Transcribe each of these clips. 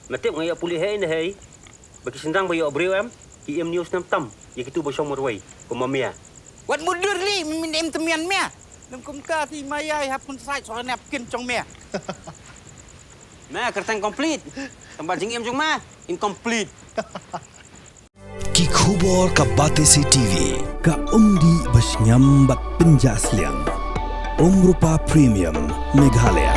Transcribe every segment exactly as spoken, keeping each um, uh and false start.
Me tip nga ïoh pule hei ne hei. Ba ki shynrang ba ïoh briew em, ki im news nam tam ïa kitu ba shong marwei kum ma mia. Wat mutdur li, me min im temian mia. Lem kumta ti maya i hap kun sait soal ne ap kin chong mia. Me kyrteng complete. Tang ba jingim jong me incomplete. Ki khubor ka Batesi T V. Ka umdih ba shngiam bad pynjah sliang. Umrupa Premium Meghalaya.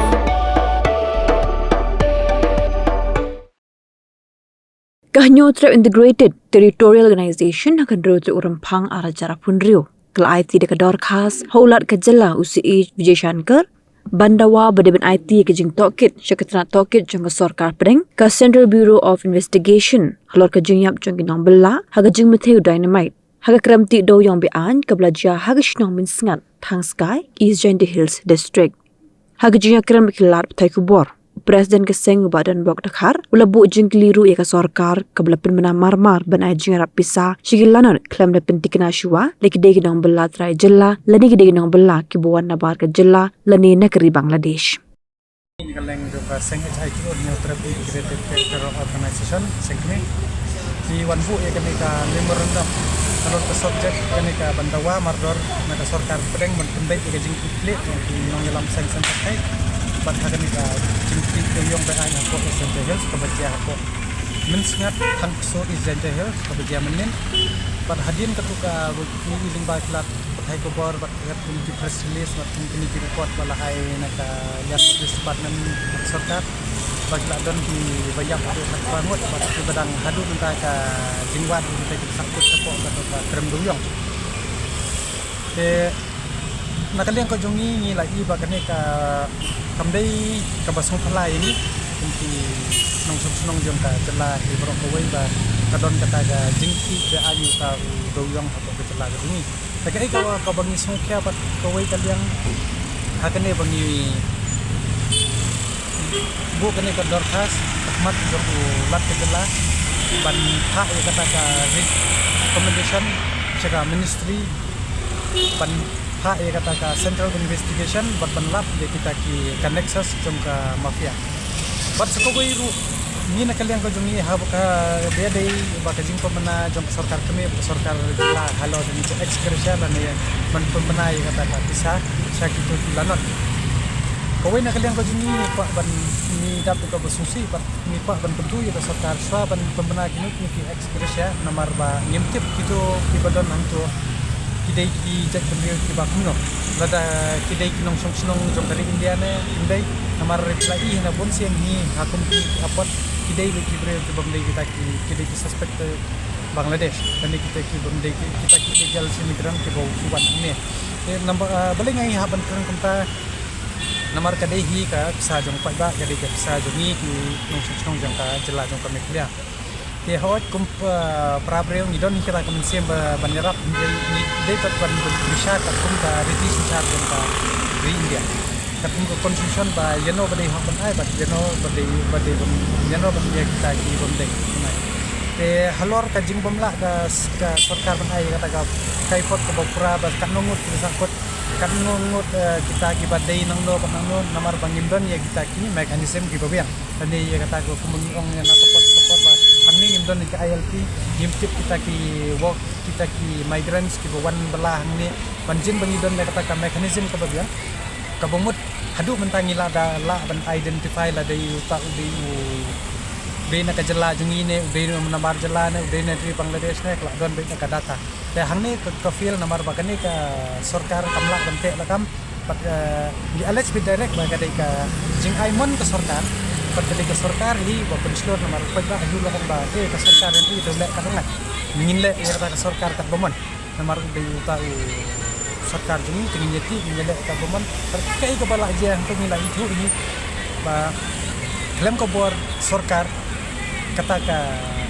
Ka Hynñiewtrep Integrated Territorial Organization ha ka hynriew tarik u Rymphang ar hajar arphew hynriew ka la aiti da ka dorkhas ha u Lat ka jylla u C H Vijay Shankar ban dawa ba dei ban aiti ka jingtohkit sha ka tnat tohkit jong ka sorkar pdeng ka Central Bureau of Investigation halor ka jingïap jong ki nongbylla ha ka jingmathei u dynamite ha ka krem tih dewïong be-aiñ kaba la jia ha ka shnong Mynsngat, Thangskai, East Jaintia Hills District. Ha ka jingïakren bad ki lad pathai khubor, u President ka seng u Bah Donbok Dkhar u la buh jingkylli ruh ïa ka sorkar kaba la pynbna marmar ban ai jingïarap pisa sha ki lanot khlem da pyntikna shuwa lada ki dei ki nongbylla trai jylla lane ki dei ki nongbylla kiba wan nabar ka jylla lane na ka ri Bangladesh. Ka leng jong ka seng H I T O, Hynñiewtrep Integrated Territorial Organization, seng kmie, ki wan buh ïa kane ka memorandum halor ka subject kane ka ban dawa mardor na ka sorkar pdeng ban pynbeit ïa ka jingkitkhlieh jong ki nongïalam seng seng party bad ha kane ka jingkitkhlieh dewïong be-aiñ hapoh East Jaintia Hills kaba jia hapoh Mynsngat, Thangkso, East Jaintia Hills kaba jia mynnin. Bad hadien katto ka, ki lyngba ki lad pathai khubor bad kat kum ki press release bad kum kine ki report ba la ai na ka liang police department bad sorkar ba ki la don kiba ïap haduh khatphra ngut bad kiba dang haduh mynta ka jingwad mynta ki sahkut shapoh kata ka krem dewïong. Te na ka liang ka jong ngi ngi la i ba kane ka kam dei kaba sngewphylla ïa ngi kum ki nongshong shnong jong ka jylla hi baroh kawei ba ka don kata ka jingkitkhlieh be-aiñ uta u dewïong hapoh ka jylla ka jong ngi. Te kaei kaba, kaba ngi sngewkhia bad kawei ka liang ha kane ba ngi buh kane ka dorkhas ha khmat jong u Lat ka jylla ban phah ïa kata ka recommendation sha ka ministry ban phah ïa kata ka central investigation bad ban lap ïa kita ki, ka nexus jong ka mafia. Bad sa kawei ruh ngi na ka liang ka jong ngi haba ka ba dei ba ka jingpynbna jong ka sorkar kmie bad ka sorkar jylla halor jong ka ex gratia lane ban pynbna ïa kata ka pisa sha kito ki lanot. Kawei na ka liang ka jong ngi ngi kwah ban, ngi dap ïa kaba sngewsih bad ngi kwah ban kyntu ïa ka sorkar shuwa ban pynbna kino kino ki ex gratia namar ba ngim tip kito kiba don hangto ki dei ki jaitbynriew kiba kumno. Lada ki dei ki nongshong shnong jong ka ri India ne kim dei, namar ki la i na bun sien hi ha kum ki apot ki dei ki briew kibym dei kita ki, ki dei ki suspected Bangladesh lane kita kibym dei ki, kita ki illegal immigrant kiba u wan hangne. Eh, namar, ah, balei nga i hap ban kren kumta, namar ka dei hi ka pisa jong paidbah, ka dei ka pisa jong ngi ki nongshong shnong jong ka jylla jong ka Meghalaya. Te hooid kum, eh, para briew ngi don hi kata ka mynsiem ba ban ïarap, ngi dei pat ban, ban bishar katkum ka riti synshar jong ka ri India. Katkum ka constitution ba ïano ba dei hok ban ai bad ïano ba dei, ba dei ban, ïano ba dei kita kibym dei ban ai. Te halor ka jingbymlah ka, ka sorkar ban ai kata ka, ka report kaba pura ba katno ngut ki sahkut, katno ngut, eh, kita kiba dei nangno bad nangno namar ba ngim don ïa kita ki mechanism kiba biang. Lane ïa kata ka kumba ngi ong ïa na ka por ka por ba hangne ngim don ïa ka I L P, ngim tip kita ki work, kita ki migrants kiba wan bylla hangne. Ban jin ba ngi don ïa kata ka mechanism kaba biang kaba mut haduh mynta ngi la da lah ban identify lada uta u dei u dei na ka jylla jong ngi ne u dei na namar jylla ne u dei na ri Bangladesh ne ka la don beit na ka data. Te hangne ka, ka fail namar ba kane ka sorkar kam lah ban teh lakam. Pat, eh, ngi allege beit direct ba ka dei ka jingai mon ka sorkar. Pat ka dei ka sorkar hi ba pynshlur namar pat ba ïoh la ong ba, eh, ka sorkar hi to leh kat ngat. Ngin leh ïa kata ka sorkar kat ba mon. Namar u dei uta u sorkar jong ngi, te ngin ïa tih, ngin ïa leh kat ba mon. Pat kaei kaba la jia hangto ngi la ithuh hi ba khlem ka bor sorkar kata ka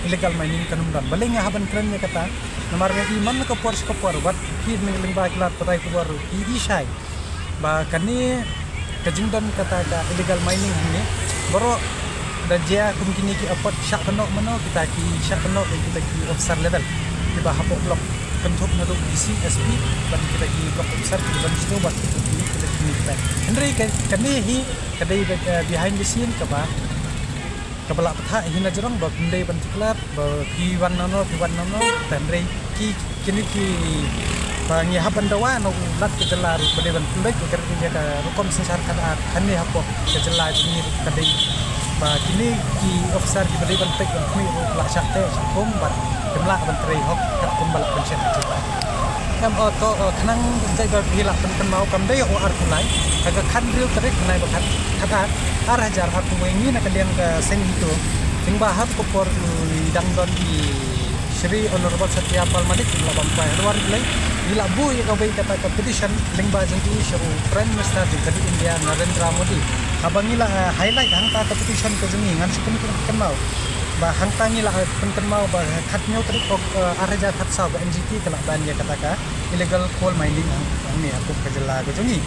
illegal mining kan ym don. Balei nga hap ban kren ïa kata? Namar nga i man ka por sha ka por wat ki lyngba ki lad pathai khubor i i shai ba kane ka jingdon kata ka illegal mining hangne baroh da jia kum kine ki apot shah kynnoh mano kita ki shah kynnoh kita ki officer level kiba hapoh block kynthup naduh D C, S P bad kita ki block officer kiba ban sngewbha kita ki kita ki. Hynrei ka, kane hi ka dei, eh, behind the scene kaba Kaba lah pathah hi na jrong ba ym dei ban declare ba phi wan nangno, phi wan nangno, te hynrei ki, kine ki, ba ngi hap ban dawa na u Lat ka jylla ruh ba dei ban pynbeit ïa ka, ïa ka rukom synshar khadar hangne hapoh ka jylla jong ngi ruh ka dei ba kine ki officer kiba dei ban peit ban khmih ruh la shah teh shah khum bad kim lah ban trei hok katkum ba lah ban shet. Em, o to, o, khnang jait ba phi lah pynkynmaw, kam dei o ar kulai. Ha ka khathynriew tarik bnai ba khat, khatar, ar hajar arphew wei, ngi na ka liang ka seng HITO, lyngba ha ka por u dang don i Shri Honorable Satya Pal Malik, ngi la bam kwai ha dwar U Blei, ngi la buh ïa kawei kata ka petition lyngba jong i sha u Prime Minister jong ka ri India, Narendra Modi. Haba ngi la, eh, highlight hangta ka petition ka jong ngi, ngan shu pynkynmaw ba hangta ngi la, eh, pynkynmaw ba khathynñiew tarik Oc-, eh, ar hajar khatsaw ba NGT ka la ban ïa kata ka illegal coal mining hang, hangne hapoh ka jylla ka jong ngi.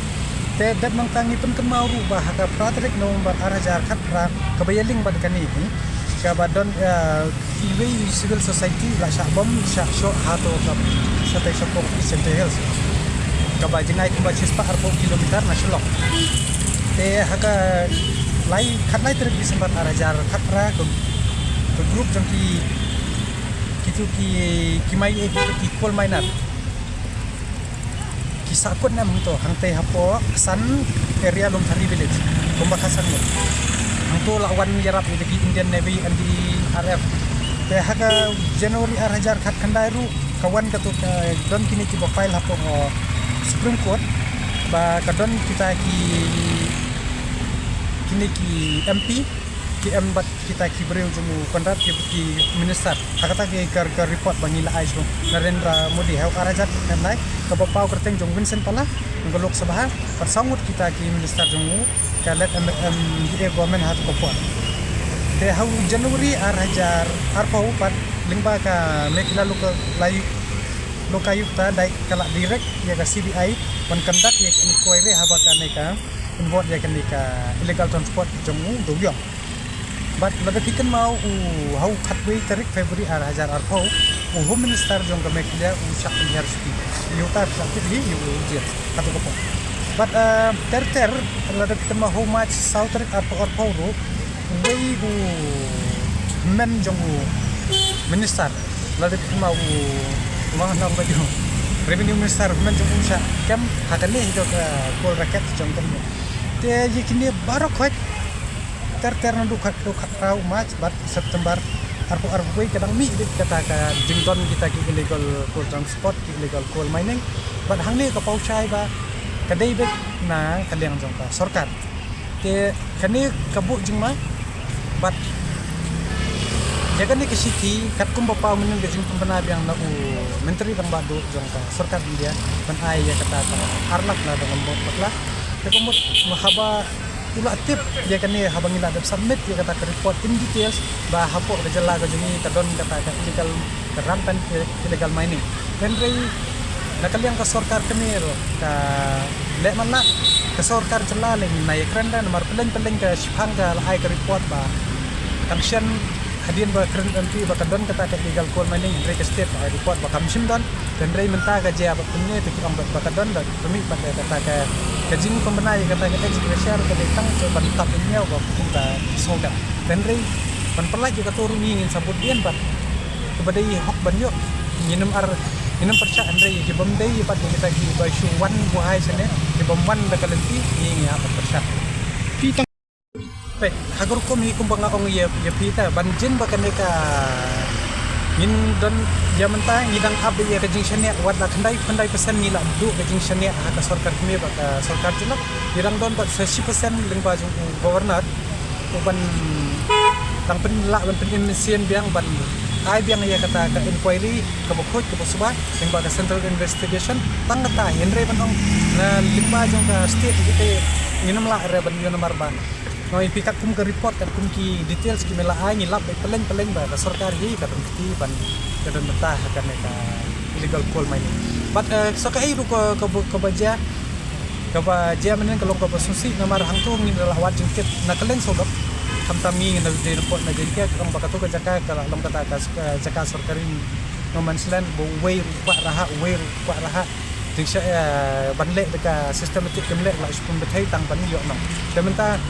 Te dep nangta ngi pynkynmaw ruh ba ha ka phra tarik November ar hajar khatphra, kaba ïaleng bad kane hi, kaba don, eh, iwei i civil society la shah bom shah shoh hato ka Satei Shopok East Jaintia Hills, kaba jngai kumba shispah arphew kilometer na Shillong. Te ha ka lai, khatlai tarik December ar hajar khatphra, ka, ka group jong ki, kitu ki, ki mai, eh, kitu ki coal miner ki sahkut nam hangto, hangtei hapoh Ksan area, Longthari village, kumba khatsan ngut. Hangto la wan ïarap ïa ki Indian Navy, NDRF. Te ha ka January ar hajar khatkhyndai ruh ka wan katu, ka don kine kiba file hapoh, uh, Supreme Court ba ka don kita ki, kine ki MP ki em bad kita ki briew jong u Conrad, ki, ki minister. Ha kata ki ka, ka report ba ngi la ai sha u Narendra Modi ha u ar hajar khatkhyndai, kaba paw kyrteng jong Vincent Pala, jong ka Lok Sabha, bad saw ngut kita ki minister jong u, ka late M, MDA government ha ka por. Te ha u January ar hajar arphew pat, lyngba ka Meghalaya Loka-, Loka-, Lokayukta dei ka la direct ïa ka CBI ban conduct ïa ka inquiry haba kane ka involve ïa kane ka illegal transport jong u Dewiong. Bad lada phi kynmaw, u ha u khatwei tarik February ar hajar arphew, u Home Minister jong ka Meghalaya u shah pynhiar shuti. Ïa uta shah tip hi ïa u jail. Kata ka por. Bad, eh, ter ter, lada phi kynmaw ha u March saw tarik arphew arphew ruh, uwei u hynmen jong u minister, lada phi kynmaw u, u ma nang ba ju, revenue minister, hynmen jong u shah kem ha kane hi ka coal racket jong ka. Te ïa kine baroh khoit ter ter naduh khatkhyndai, khatkhyndai March bad September arphew arphew wei ka dang mih beit kata ka jingdon kita ki illegal coal transport, ki illegal coal mining. Bad hangne ka paw shai ba ka dei beit na ka liang jong ka sorkar. Te kane ka buh jingma bad ïa kane ka shithi katkum ba paw mynnin ka jingpynbna biang na u Myntri Rangbah Duh jong ka sorkar India ban ai ïa kata ka ar lak na dang mot bakla. Te ka mut haba u la tip ïa kane, haba ngi la dep submit ïa kata ka report in details ba hapoh ka jylla ka jong ngi ka don kata ka illegal, ka rampant illegal mining. Hynrei na ka liang ka sorkar kane ruh ka leh man la, ka sorkar jylla lei na ïa kren da namar pylleng pylleng ka shiphang ka la ai ka report ba kan shen hadien ba kren MP ba ka don kata ka illegal coal mining, hynrei ka state ka ai report ba kam shym don. Hynrei mynta ka jia ba pynne te ki ong ba ka don da pynmih pat da kata ka, ka jingpynbna ïa kata ka ex gratia ruh ka dei tang ban tap ïa ba kum ka sawdap. Hynrei ban pynlait ïa kato ruh ngi ngin sa bud dien bad kaba dei hok ban ïoh. Ngin ym ar, ngin ym pyrshah, hynrei ïa ki bym dei bad ïa kita kiba shu wan buhai shane, ki bym wan da ka lynti, ngi ngi hap ban pyrshah. Peit, ha ka rukom hi kumba nga ong ïa, ïa phi ta, ban jin ba kane ka ngin don ïa mynta, ngi dang ap ïa ka jingshaniah, wat la khyndai, khyndai percent ngi la duh ka jingshaniah ha ka sorkar kmie bad ka sorkar jylla. Ngi dang don bad sa shi percent lyngba jong u governor, u ban dang pynlah ban pynim mynsiem biang ban ai biang ïa kata ka inquiry kaba khuid kaba suba lyngba ka central investigation. Tang kata, hynrei ban ong na lyngba jong ka state kita ngin ym lah re ban ïoh namar ba Ngi phi katkum ka report, katkum ki details ki me la ai, ngi lap beit pylleng pylleng ba ka sorkar hi ka don kti ban, ka don bynta ha kane ka illegal coal mining. Bad, eh, sa kaei ruh ka, ka, kaba jia, kaba jia mynnin ka long kaba sngewsih namar hangto ngin da la wad jingtip na kylleng sawdong. Khamtam ngi na Jaintia, na Jaintia ka ong ba kato ka jaka ka la long kata ka, eh, jaka sorkari no man's land, ba uwei ruh u kwah rah, uwei ruh u kwah rah. Te sha, eh, ban leh da ka systematic kim leh, la shu pynbthei tang ban ïoh nong. Te mynta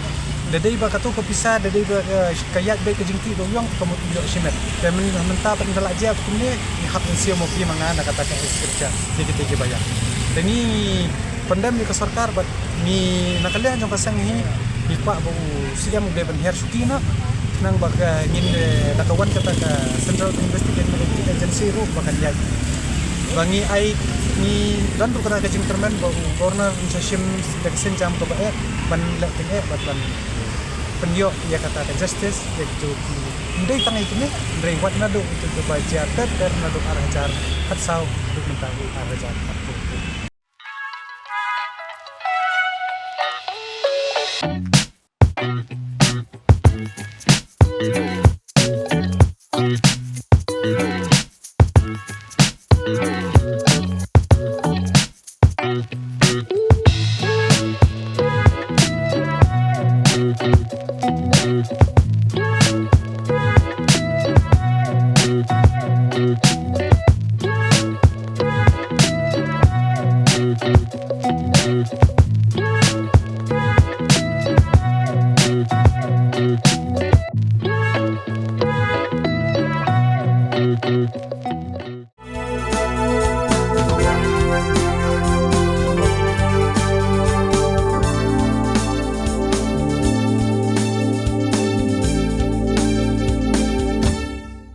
Da dei ba kato ka pisa, da dei ba ka, ka ïaid beit ka jingtih ka u ïong, ka mut u ïoh shimet. Te mynta pat ynda la jia kumne, ngi hap ban siew ma phi ma nga na kata ka inscription, ïa kita kiba ïap. Te ngi, ngi pyndem ïa ka sorkar bad ngi na ka liang jong ka seng hi, ngi kwah ba u C M u dei ban hiar shuki noh. Khnang ba ka ngin, eh, da ka wan kata ka Central Investigation Agency ruh ba kan ïaid. Ba ngi ai, ngi don ruh kata ka jingkyrmen ba u Governor un sa shim da ka sienjam kaba eh ban leh tyngeh bad ban pynïoh ïa kata ka justice ïa kito ki. Ym dei tang ïa kine, hynrei wat naduh kito kiba jia ter ter naduh ar hajar khatsaw haduh mynta u ar hajar khatphew.